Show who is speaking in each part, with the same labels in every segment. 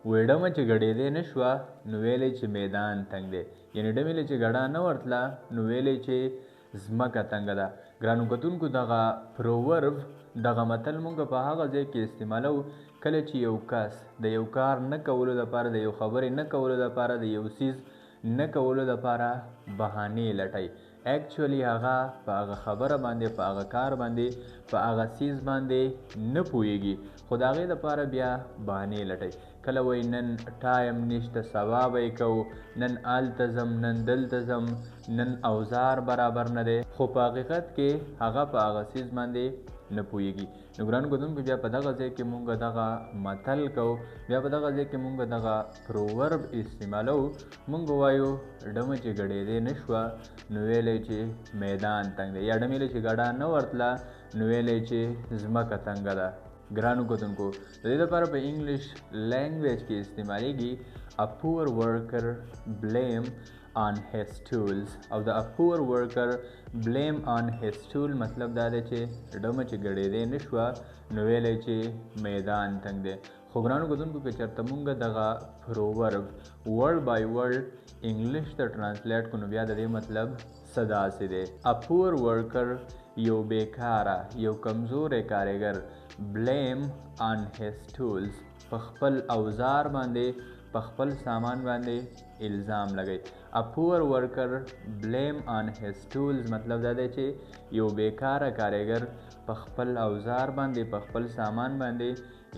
Speaker 1: وایي ډمه چې ګډېدی نه شوه نو ویلی چې میدان تنګ دی، یعنې ډمې له چې ګډا نه ورتله نو ویلی چې ځمکه تنګه ده. ګرانو کتونکو، دغه پروورب، دغه متل مونږ په هغه ځای کې استعمالوو کله چې یو کس د یو کار نه کولو دپاره، د یو خبرې نه کولو دپاره، د یو څیز نه کولو دپاره بهانې لټوي. اکچولی هغه په هغه خبره باندې، په هغه کار باندې، په هغه څیز باندې نه پوهیږي، خو د هغې دپاره بیا بهانې لټوي. کله وایي نن ټایم نشته، سبا به یې کوو، نن هلته ځم، نن دلته ځم، نن اوزار برابر نه دی، خو په حقیقت کې هغه په هغه څیز باندې نه پوهیږي. نو ګرانو کتونکو، بیا په دغه ځای کې مونږ دغه متل کوو، بیا په دغه ځای کې مونږ دغه پروورب استعمالوو. مونږ وایو ډمه چې ګډېدی نه شوه نو ویلی چې میدان تنګ دی، یا ډمې له چې ګډا نه ورتله نو ویلی چې ځمکه تنګه ده. ګرانو کتونکو، د دې لپاره په انګلیش لینګویج کې استعمالیږي a poor worker blame on his tools. او د a poor worker blame on his tool مطلب دا دی چې ډمه چې ګډېدی نه شوه نو ویلی چې میدان تنګ دی. خو ګرانو کتونکو، که چېرته مونږ دغه پروورب ورډ بای ورډ انګلیش ته ټرانسلیټ کړو نو بیا د دې مطلب څه داسې دی: a poor worker، یو بیکاره، یو کمزوری کاریګر، blame on his tools، په خپل اوزار باندې، په خپل سامان باندې الزام لګوي. A poor worker blame on his tools مطلب دا دی چې یو بیکاره کاریګر په خپل اوزار باندې، په خپل سامان باندې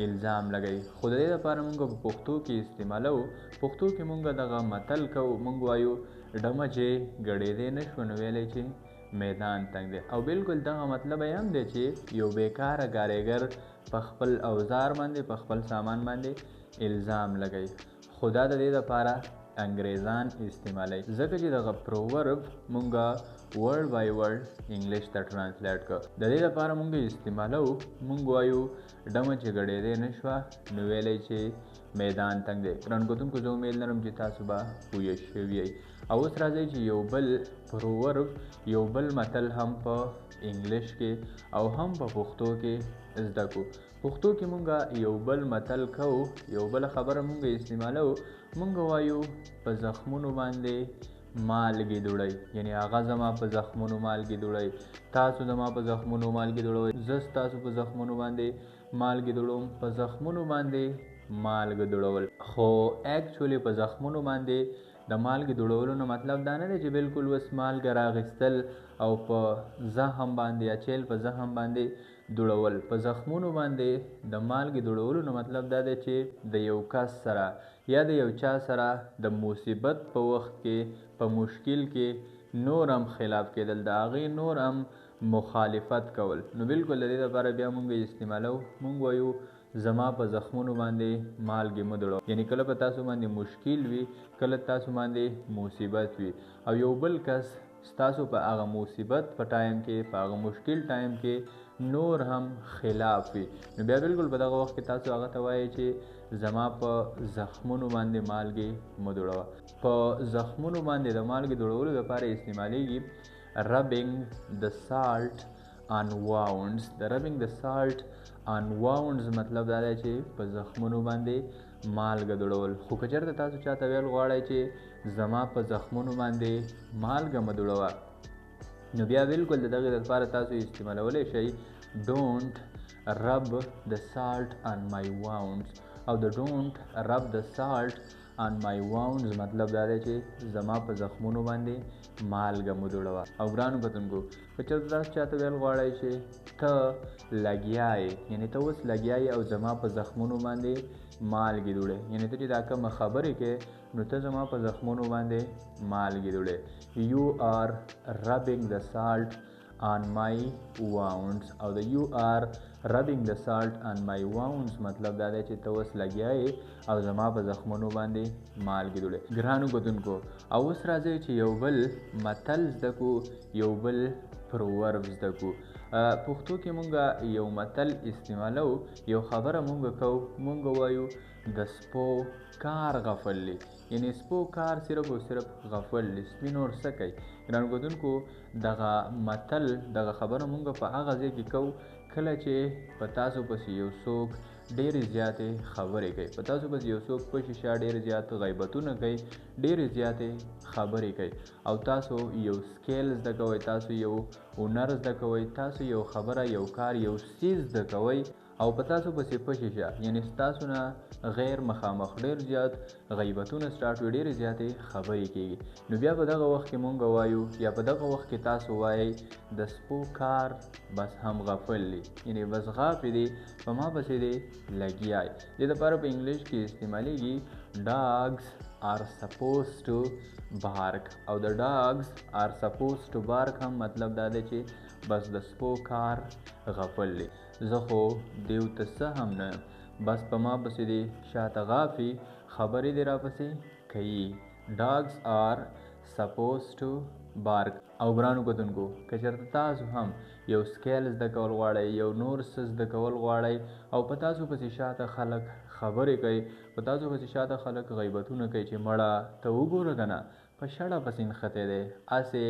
Speaker 1: الزام لګوي. خو د دې لپاره مونږ په پښتو کې استعمالوو. پښتو کې مونږ دغه متل کوو، مونږ وایو ډمه چې ګډېدی نه شوه نو ویلی چې میدان تنګ دی، او بالکل دغه مطلب یې هم دی چې یو بیکاره کاریګر په خپل اوزار باندې، په خپل سامان باندې الزام لګوي. خو دا د دې لپاره انګریزان استعمالوي، ځکه چې دغه پروورب مونږ ورډ بای ورډ انګلیش ته ټرانسلیټ کړ. د دې لپاره مونږ استعمالوو، مونږ وایو ډمه چې ګډېدی نه شوه نو ویلی چې میدان تنګ دی. ګران کتونکو، زه امید لرم چې تاسو به پوه شوي یئ. او اوس راځئ چې یو بل پروورب، یو بل متل هم په انګلیش کې او هم په پښتو کې زده کړو. پښتو کې مونږ یو بل متل کوو، یو بل خبره مونږ استعمالوو. مونږ وایو په زخمونو باندې مالګې دوړئ، یعنې هغه زما په زخمونو مالګې دوړئ، تاسو زما په زخمونو مالګې دوړوئ، زه ستاسو په زخمونو باندې مالګې دوړوم. په زخمونو باندې مالګه دوړول، خو اکچولی په زخمونو باندې د مالګې دوړولو نو مطلب دا نه دی چې بالکل اوس مالګه راغستل او په زخم باندې یا چیل په زخم باندې دوړول. په زخمونو باندې د مالګې دوړولو نو مطلب دا دی چې د یو کس سره یا د یو چا سره د مصیبت په وخت کې، په مشکل کې نور هم خلاف کېدل، د هغې نور هم مخالفت کول. نو بالکل د دې لپاره بیا مونږ استعمالوو، مونږ وایو زما په زخمونو باندې مالګې مه دوړوه، یعنې کله په تاسو باندې مشکل وي، کله تاسو باندې مصیبت وي او یو بل کس ستاسو په هغه مصیبت په ټایم کې، په هغه مشکل ټایم کې نور هم خلاف وي، نو بیا بالکل په دغه وخت کې تاسو هغه ته وایئ چې زما په زخمونو باندې مالګې مه دوړوه. په زخمونو باندې د مالګې دوړولو لپاره استعمالیږي rubbing the salt on wounds. د rubbing the salt on wounds مطلب دا دی چې په زخمونو باندې مالګه دوړول. خو که چېرته تاسو چاته ویل غواړئ چې زما په زخمونو باندې مالګه مه دوړوه، نو بیا بالکل د دغې لپاره تاسو استعمالولی شئ don't rub the salt on my wounds. او د don't rub the salt on my wounds مطلب دا دی چې زما په زخمونو باندې مالګه مه دوړوه. او ګرانو کتونکو، که چېرته تاسو چاته ویل غواړئ چې ته لګیا یې، یعنې ته اوس لګیا یې او زما په زخمونو باندې مالګې دوړې، یعنې ته چې دا کومه خبرې کوې نو ته زما په زخمونو باندې مالګې دوړې. You are rubbing the salt on my wounds. او د you are rubbing the salt on my wounds مطلب دا دی چې ته اوس لګیا یې او زما په زخمونو باندې مالګې دوړې. ګرانو کتونکو، او اوس راځئ چې یو بل متل زده کړو، یو بل پروورب زده کړو. پښتو کې مونږ یو متل استعمالوو، یو خبره مونږ کوو، مونږ وایو د سپو کار غفل دی، یعنې سپو کار صرف او صرف غفل دی، سپي نور څه کوي. ګرانو کتونکو، دغه متل، دغه خبره مونږ په هغه ځای کې کوو کله چې په تاسو پسې یو څوک ډېرې زیاتې خبرې کوي. په تاسو پسې یو څوک پشي شا ډېر زیات غیبتونه کوي، ډېرې زیاتې خبرې کوي، او تاسو یو skill زده کوئ، تاسو یو هنر زده کوئ، تاسو یو خبره، یو کار، یو څیز زده کوئ، او په تاسو پسې پشي شه، یعنې ستاسو نه غیر مخامخ ډېر زیات غیبتونه start وي، ډېرې زیاتې خبرې کېږي. نو بیا په دغه وخت کې مونږ وایو یا په دغه وخت کې تاسو وایئ د سپو کار بس هم غفل دی، یعنې بس غافې دی، په ما پسې دی لګیا دی. دې دپاره په انګلیش کې استعمالیږي dogs are supposed to bark، او د dogs are supposed to bark هم مطلب دا دی چې بس د سپو کار غفل دی، زه خو دیو ته څه هم نه یم، بس په ما پسې دی شاته غافي، خبرې دې راپسې کوي. Dogs are supposed to bark. او ګرانو کتونکو، که چېرته تاسو هم یو skill زده کول غواړئ، یو نور څه زده کول غواړئ، او په تاسو پسې شاته خلک خبرې کوي، په تاسو پسې شاته خلک غیبتونه کوي چې مړه ته وګوره که نه په شړه پسې نښتی دی، هسې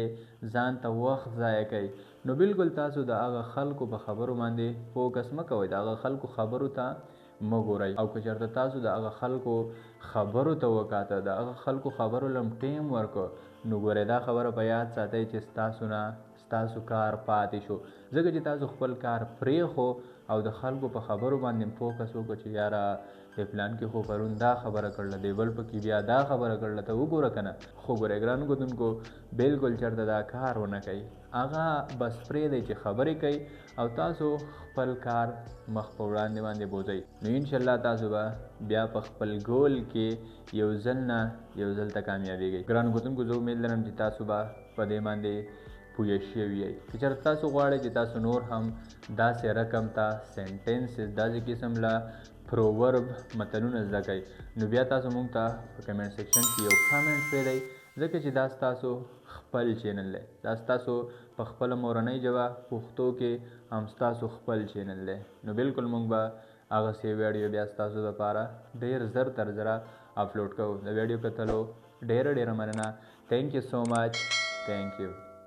Speaker 1: ځان ته وخت ضایع کوي، نو بالکل تاسو د هغه خلکو په خبرو باندې focus مه کوئ، د هغه خلکو خبرو ته مه ګورئ. او که چېرته تاسو د هغه خلکو خبرو ته وکاته، د هغه خلکو خبرو له هم time ورکړ، نو ګورئ دا خبره په یاد ساتئ چې ستاسو نه ستاسو کار پاتې شو، ځکه چې تاسو خپل کار پرېښو او د خلکو په خبرو باندې هم focus وکړو چې یاره دې پلان کې خو پرون دا خبره کړله، دې بل پکې بیا دا خبره کړله، ته وګوره که نه. خو ګورئ ګرانو کتونکو، بالکل چېرته دا کار ونه کوئ، هغه بس پرېږدئ چې خبرې کوي او تاسو خپل کار مخ په وړاندې باندې بوځئ. نو انشاءالله تاسو به بیا په خپل ګول کې یو ځل نه یو ځل ته کامیابېږئ. ګرانو کتونکو، زه امید لرم چې تاسو به په دې باندې پوه شوي یئ. که چېرته تاسو غواړئ چې تاسو نور هم داسې رقم ته sentences، داسې قسم له proverb متلونه زده کړئ، نو بیا تاسو موږ ته په comment section کې یو comment پرېږدئ، ځکه چې دا ستاسو خپل channel دی، دا ستاسو په خپله مورنۍ ژبه پښتو کې هم ستاسو خپل channel دی. نو بالکل موږ به هغسې ویډیو بیا ستاسو دپاره ډېر زر تر زره اپلوډ کوو. د ویډیو کتلو ډېره ډېره مننه. Thank you so much. Thank you.